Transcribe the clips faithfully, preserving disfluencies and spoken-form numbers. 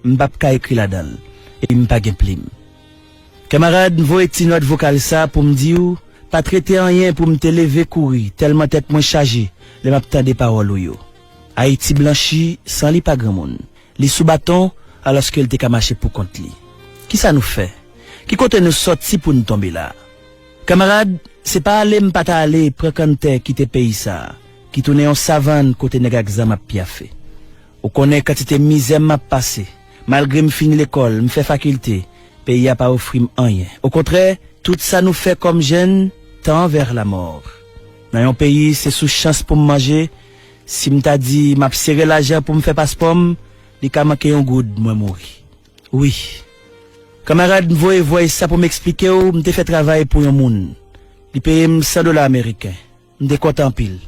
m p ap ka ekri ladan l, epi m pa gen plim. Kanmarad, m voye ti nòt vokal sa pou m di w, pa t rete anyen pou m te leve kouri, tèlman tèt mwen chaje, lè m ap tande pawòl ou yo. Ayiti blanchi, san li pa granmoun. Li sou baton, alòske l te ka mache pou kont li. Kisa nou fè? Ki kote nou sòti pou n tonbe la a? Kanmarad, se pa ale m pa ta ale pran kanntè kite peyi sa a, ki tounen yon savann kote nèg ak zam ap pyafe. Ou konnen kantite mizè m ap pase. Malgre m fini lekòl, m fè fakilte, peyi a pa ofri m anyen. Okontrè, tout sa nou fè kòm jèn, tend vers la mort. Nan yon peyi, se sou chans pou m manje. Si m ta di m ap sere lajan pou m fè paspò m, li ka manke yon goud, mwen mouri. Wi. Kanmarad, m voye vòy sa pou m eksplike w, m te fè travay pou yon moun. Li peye m san dola ameriken. M te kontan anpil,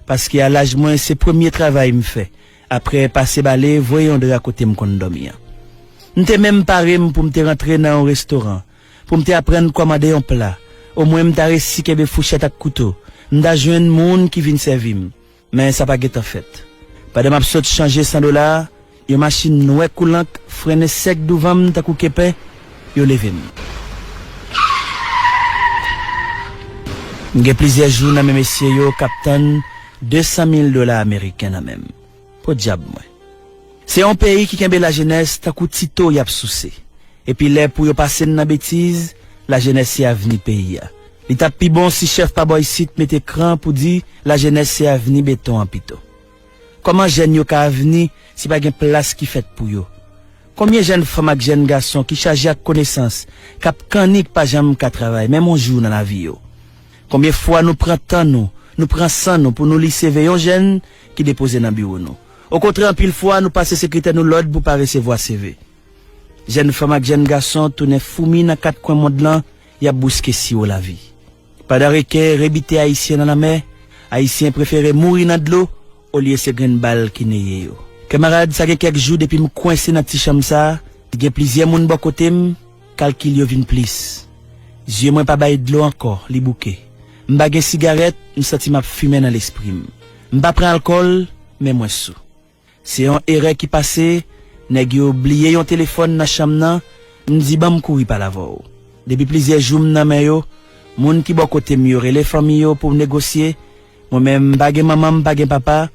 paske a laj mwen, se premye travay m fè, apre pase bale, voye yon dra kote m konn dòmi an. M te menm pare m pou m te rantre nan yon restoran, pou m te aprann kòmande yon pla, omwen m ta resi kenbe fouchèt ak kouto, m ta jwenn moun ki vin sèvi m. Men sa pa gentan fèt. Pandan m ap sot chanje san dola a, yon machin nwè kou lank frennen sèk douvan m tankou kepen, yo leve m. M gen plizyè jou nan men mesye yo k ap tann de san mil dola ameriken nan men m. Podyab mwen. Se yon peyi ki kenbe lajenès tankou tito y ap souse. Epi lè pou yo pase n nan betiz, lajenès se avni peyi a. Li t ap pi bon si chèf pa bò isit mete kran pou di lajenès se avni beton an pito. Kòman jèn yo ka avni si pa gen plas ki fèt pou yo? Konbyen jèn fanm ak jèn gason ki chaje ak konesans, k ap kannik pa janm ka travay menm yon jou nan lavi yo? Konbyen fwa nou pran tan nou, nou pran san nou pou nou li seve yon jèn ki depoze nan biwo nou? Okontrè, anpil fwa, nou pase sekretè nou lòd pou pa resevwa seve. Jèn fanm ak jèn gason tounen foumi nan kat kwen mond lan, y ap bouske siwo lavi. Pandan reken rebite Ayisyen nan lanmè, Ayisyen prefere mouri nan dlo olye se grenn bal ki neye yo. Kanmarad, sa gen kèk jou depi m kwense nan ti chanm sa a, gen plizyè moun bò kote m, kalkil yo vin plis. Zye mwen pa bay dlo ankò, li bouke. M pa gen sigarèt, m santi m ap fimen nan lespri m. M pa pran alkòl, men mwen sou. Se yon erè ki pase, nèg yo bliye yon telefòn nan chanm nan, m di ban m kouri pale avè w. Depi plizyè jou m nan men yo, moun ki bò kote m yo rele fanmi yo pou negosye, mwen menm m pa gen manman m pa gen papa,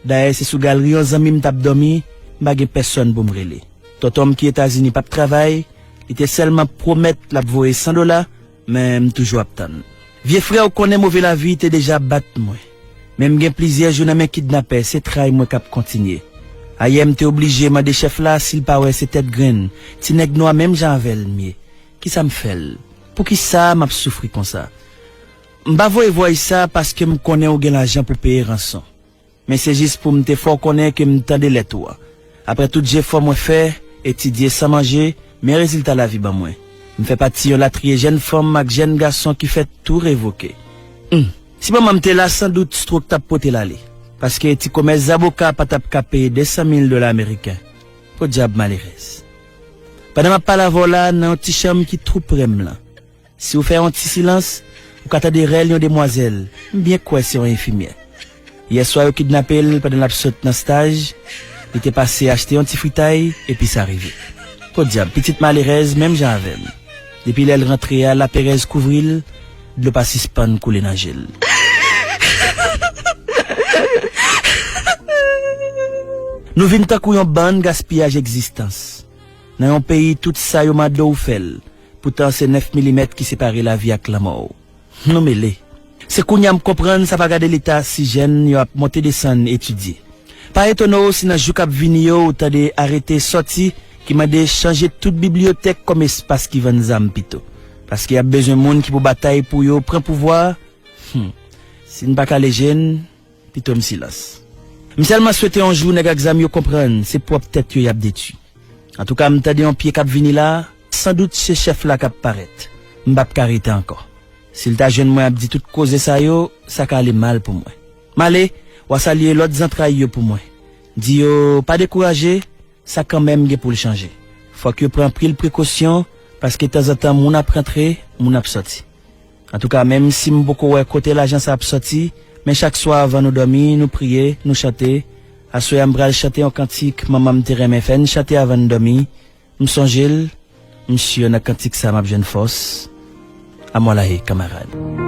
dayè se sou galri yon zanmi m t ap dòmi, m pa gen pèsòn pou m rele. Tonton m ki Etazini p ap travay, li te sèlman pwomèt l ap voye san dola, men m toujou ap tann. Vye frè, ou konnen move lavi te deja bat mwen. Men m gen plizyè jou nan men kidnapè, se tray mwen k ap kontinye. Ayè m te oblije mande chèf la si l pa wè se tèt grenn, ti nèg nwa menm jan avè l m ye. Kisa m fè l? Poukisa m ap soufri konsa? M pa voye vòy sa paske m konnen ou gen lajan pou peye ranson. Men se jis pou m te fè w konnen ke m tande lèt ou an. Apre tout jefò mwen fè, etidye san manje, men rezilta lavi ban mwen. M fè pati yon latriye jèn fanm ak jèn gason ki fè tou revoke. Humm. Si manman m te la, sandout stwok t ap pote l ale. Paske ti komès zaboka pa t ap ka peye de san mil dola ameriken. Podyab malerèz. Pandan m ap pale avè w la, nan yon ti chanm ki tou pre m lan. Si w fè yon ti silans, ou ka tande rèl yon demwazèl, m byen kwè se yon enfimyè. Yèswa yo kidnape l pandan l ap sot nan staj, li te pase achte yon ti fritay, epi sa rive. Podyab, pitit malerèz menm jan avè m. Depi lè l rantre a, laperèz kouvri l, dlo pa sispann koule nan je l. Nou vin tankou yon bann gaspiyaj egzistans. Nan yon peyi tout sa yo mande w fè l, poutan se nèf milimèt ki separe lavi ak lanmò w. Nou mele. Se kounye a m konprann sa pa gade leta si jèn yo ap monte desann etidye. Pa etone w si nan jou k ap vini yo ou tande arete sòti ki mande chanje tout bibliyotèk kòm espas ki vann zam pito. Paske y ap bezwen moun ki pou batay pou yo pran pouvwa a. Humm. Si n pa kale je n, pito m silans. M sèlman swete yon jou nèg ak zam yo konprann se pwòp tèt yo y ap detwi. Antouka, m tande yon pye k ap vini la, sandout se chèf la k ap parèt. M p ap ka rete ankò. Si l ta jwenn mwen ap di tout koze sa yo, sa ka ale mal pou mwen. M ale, w a salye lòt zantray yo pou mwen. Di yo pa dekouraje, sa kanmenm gen pou l chanje. Fòk yo pran anpil prekosyon, paske tanzantan moun ap rantre, moun ap sòti. Antouka, menm si m poko wè kote lajan sa ap sòti, men chak swa avan nou dòmi, nou priye, nou chante, Aswè a m pral chante yon kantik manman m te renmen fè n chante avan n dòmi. M sonje l, m si nan kantik sa m ap jwenn fòs. Amwalaye, kanmarad.